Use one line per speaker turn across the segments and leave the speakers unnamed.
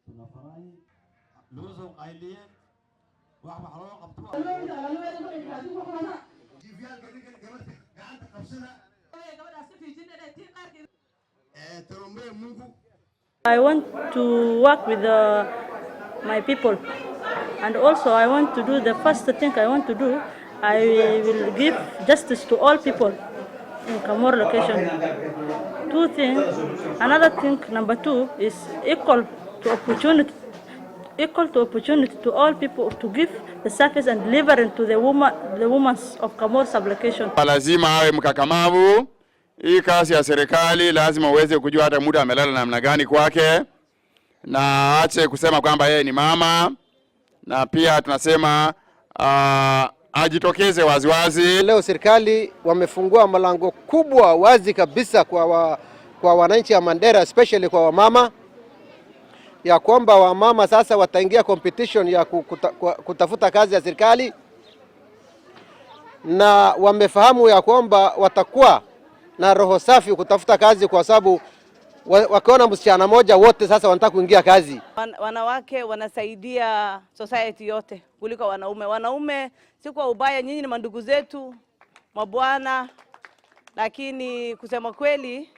Tunafurahi lagu soo qayliyeen wax wax loo qabto.
Jiifyaalka ninkan gabarta gacanta qabsada ee tuombee Mungu.
I want to work with my people, and also I want to do the first thing I want to do, I will give justice to all people in Kamwor location. Two things, another thing, number two, is equal to opportunity to all people to give the service and delivering to the women of Kamwor sub-location.
Lazima awe mkakamavu. Hii kazi ya serikali lazima uweze kujua hata muda amelala namna gani kwake, na aache kusema kwamba yeye ni mama, na pia tunasema ajitokeze waziwazi.
Leo serikali wamefungua malango kubwa wazi kabisa kwa wananchi wa Mandera, especially kwa wamama, ya kwamba wamama sasa wataingia competition ya kutafuta kazi ya serikali, na wamefahamu ya kwamba watakuwa na roho safi kutafuta kazi, kwa sababu wakiona msichana moja wote sasa wanataka kuingia kazi.
Wanawake wanasaidia society yote kuliko wanaume. Wanaume si kwa ubaya, nyinyi ni mandugu zetu, mabwana, lakini kusema kweli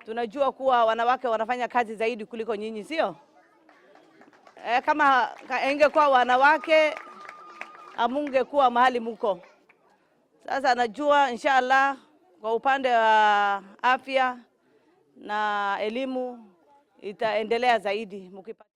tunajua kuwa wanawake wanafanya kazi zaidi kuliko nyinyi, sio? E, kama ingekuwa wanawake hamungekuwa mahali muko sasa. Najua inshallah kwa upande wa afya na elimu itaendelea zaidi mukipata